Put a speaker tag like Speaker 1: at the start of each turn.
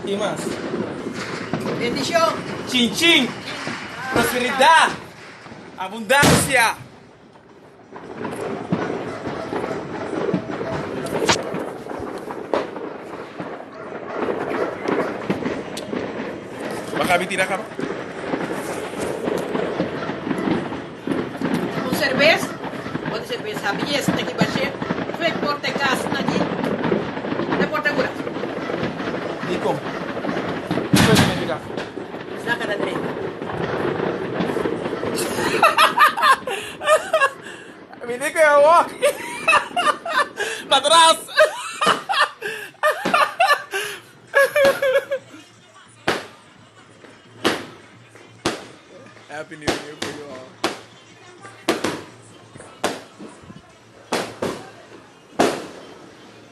Speaker 1: Ki mas?
Speaker 2: Bendishon.
Speaker 1: Chin chin. Prosperidat. Abundansia. Baka mi tira kaba.
Speaker 2: Un serbes, bo di serbes habi yes ta ki bashe, fek porta e kas na ki e porta kura.
Speaker 1: Dikon? Kiko e significa?
Speaker 2: Saka ta drenta.
Speaker 1: Mi di ku e wok patras. Happy New Year.